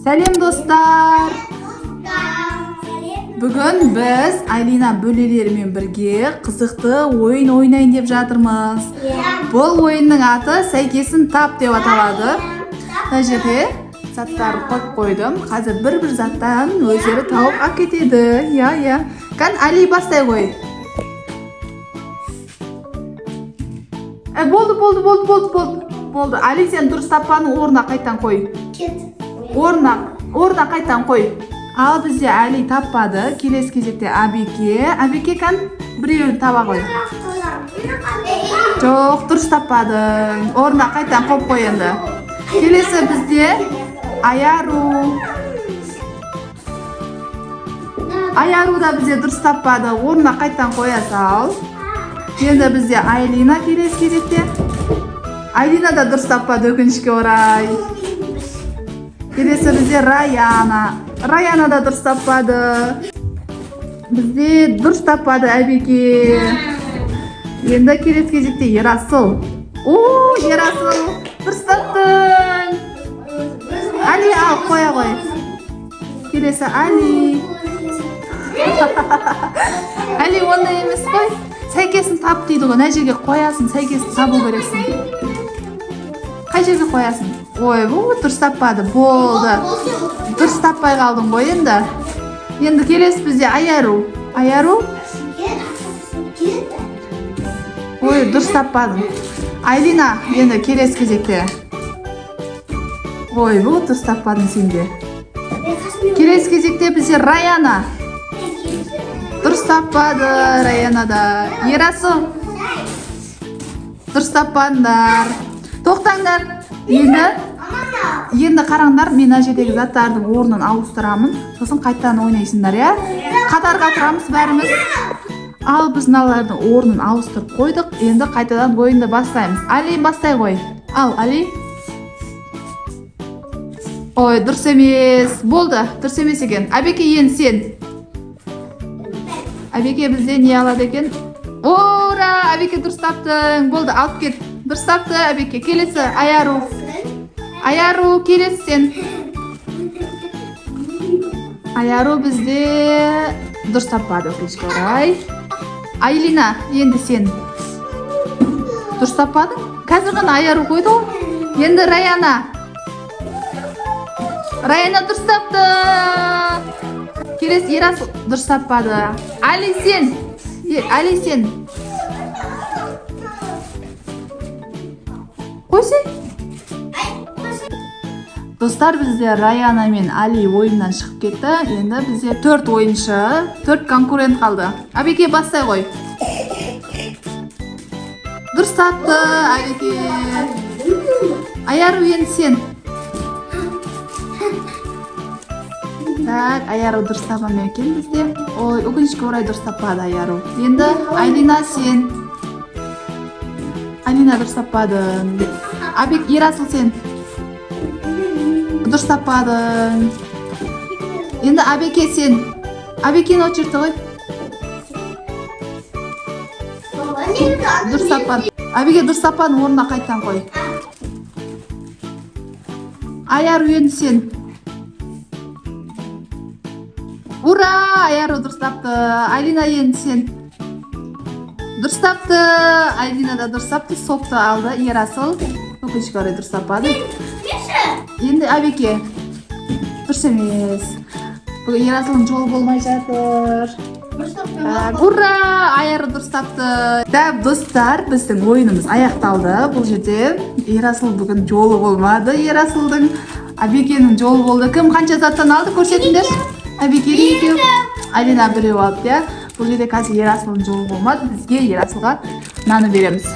Сәлем достар. Бүгін біз Айлина бөлелерімен бірге қызықты ойын ойнайын деп жатырмыз. Бұл ойынның аты сәйкесін тап деп аталады. Мына жерде заттар қойып қойдым. Қазір бір-бір заттан өздері тауып әкетеді. Иә, иә. Кән, Али бастай ғой. Болды, болды, болды, болды, болды. Болды. Али, сен дұрыс таппаның орнына қайтан қой. Орнына қайтан қой. Ал бізде Али таппады. Келесі кезекте Абеке. Абеке, кән, біреуін таба ғой. Жоқ, дұрыс таппадың. Орнына қайтан қойып қой енді. Келесі бізде Аяру. Аяру да бізде дұрыс таппады. Орнына қайтан қоя сал. Енді бізде Айлина келесі кезекте. Айлина да дұрыс таппады, өкінішке орай. Келесі бізде Раяна. Раяна да дұрыс таппады. Бізде дұрыс таппады Әбеке. Енді келесі кезекте Ерасыл. О, Ерасыл, дұрыс таптың. Али, ал, қоя ғой. Келесі Али. Али, ондай емес қой. Сәйкесін тап дейді ғой. Мына жерге қоясың, сәйкесін табу керексің. Қай жерге қоясың? Ой, бұл дұрыс таппады. Болды. Дұрыс таппай қалдың ғой енді. Енді келесі бізде Аяру. Аяру? Ой, дұрыс таппадың. Айлина, енді келесі кезекте. Ой, бұл дұрыс таппадың сен де. Келесі кезекте бізде Раяна. Дұрыс таппады Раяна да. Ерасыл. Дұрыс таппадыңдар. Тоқтаңдар. Енді қараңдар, мен мына жердегі заттардың орнын ауыстырамын. Сосын қайтадан ойнайсыңдар, иә? Қатарға тұрамыз бәріміз. Ал біз мыналардың орнын ауыстырып қойдық. Енді қайтадан ойынды бастаймыз. Али, бастай ғой. Ал, Али. Ой, дұрыс емес. Болды, дұрыс емес екен. Әбеке, енді сен. Әбеке бізде не алады екен? Ура, Әбеке дұрыс таптың. Болды, алып кет. Дұрыс тапты Әбеке. Келесі Аяру. Аяру, келесі сен. Аяру бізде дұрыс таппады, өкінішке орай. Айлина, енді сен. Дұрыс таппадың? Қазір ғана Аяру қойды ғой. Енді Раяна. Раяна дұрыс тапты. Келесі Ерасыл дұрыс таппады. Али, сен. Али, сен. Қойсай. Достар, бізде Раяна мен Али ойыннан шығып кетті. Енді бізде 4 ойыншы, 4 конкурент қалды. Әбеке, бастай ғой. Дұрыс тапты, Әбеке. Аяру, енді сен. Так, Аяру дұрыс таба ма екен бізде? Ой, өкінішке орай дұрыс таппады Аяру. Енді Айлина, сен. Айлина дұрыс таппады. Абек, Ерасыл, сен. Дұрыс таппадың. Енді Абеке, сен. Абекені очерті ғой. Дұрыс таппадың. Абеке, дұрыс таппадың, орнына қайтан қой. Аяру, енді сен. Ура! Аяру дұрыс тапты. Айлина, енді сен. Дұрыс тапты. Айлина да дұрыс тапты. Сопты алды. Ерасыл. Өкінішке орай дұрыс таппады. Енді Әбеке. Дұрыс емес. Бүгін Ерасылдың жолы болмай жатыр. Ура! Аяру дұрыс тапты. Да, достар, біздің ойынымыз аяқталды. Бұл жерде Ерасыл бүгін жолы болмады. Ерасылдың, Әбекенің жолы болды. Кім қанша заттан алды, көрсетіңдер. Әбеке екеу, Айлина біреу алды, иә. Бұл жерде қазір Ерасылдың жолы болмады. Бізге Ерасылға наны береміз.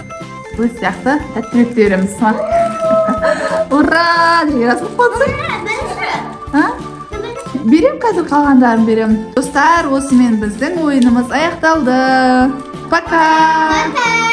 Өз сияқты тәттірек береміз. Ура! Ерасыл қуансын. Берем, қазір қалғандарын берем. Достар, осымен біздің ойынымыз аяқталды. Пока!